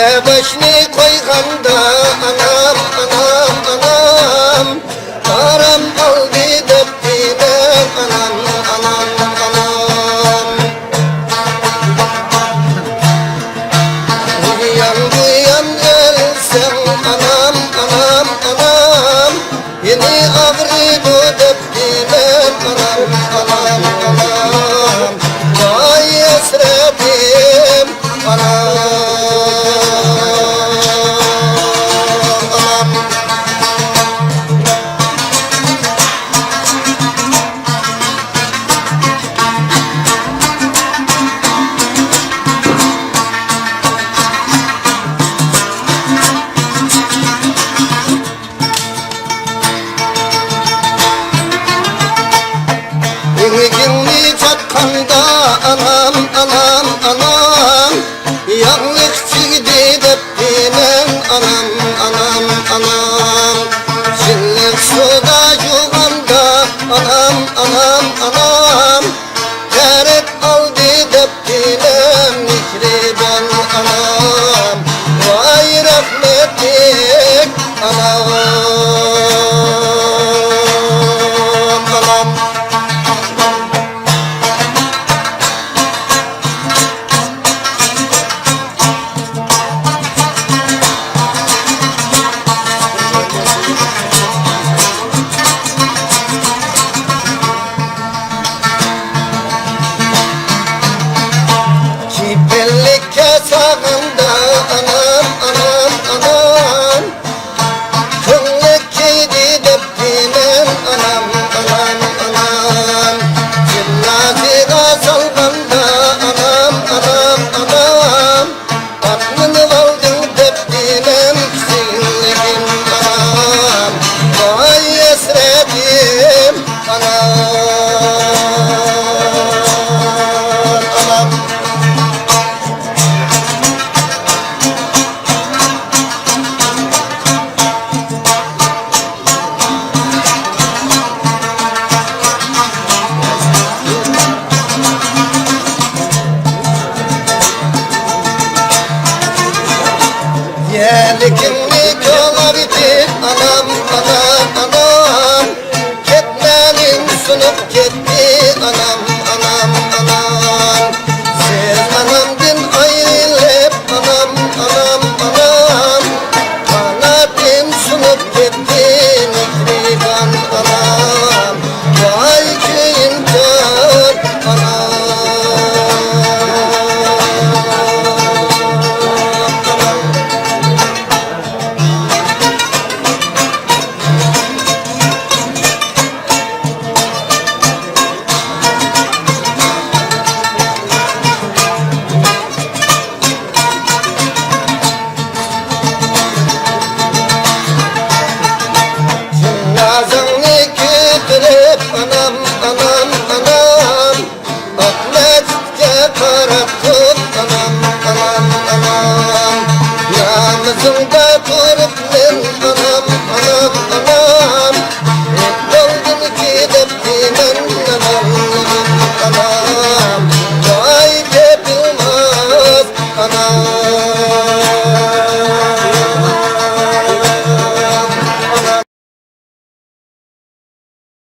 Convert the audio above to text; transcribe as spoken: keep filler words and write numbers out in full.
Ebañe kwe kōn ta, anam, anam, anam. Aram aldi depdilem, anam, anam, anam. Uyan, uyan, elseñ, anam, anam, anam. Ini abrido depdilem, anam, anam, anam. Wai esretim, anam, anam. Iñjin ijat kōn ta, anam, anam, anam. Iọkḷọk jikdi depdilem, anam, anam, anam. Jilḷọk sota jukanta, anam, anam, anam. Kōrā aldi depdilem, ijriban, anam. Wai rọk metik, anam, anam. Jipellik kōsa kōn ta, anam, anam, anam. Kōnḷọk kidi depdilem, anam, anam, anam. Jilñaaj ikasalkanta, anam, anam, anam. Atmen ḷọk jiñ depdilem, jiñlọkin, anam. Wai esretim, anam, anam. Iọkḷọk jikdi kōḷapjej, anam, anam, anam. Jet ṇaal in ejunub jetti, anam, anam, anam. Sel anamjin aelep, anam, anam, anam. Anaat in ejunub jetti, ijriban, anam. Wai kein jet, anam, anam. Jinazañ ej kōtḷọk, anam, anam, anam. Ak mejja karaktōk, anam, anam, anam. Ña mejāñ ta turuk men, anam, anam, anam. Ej bōk in kidep imen, anam, anam. Wai kepilmaat, anam,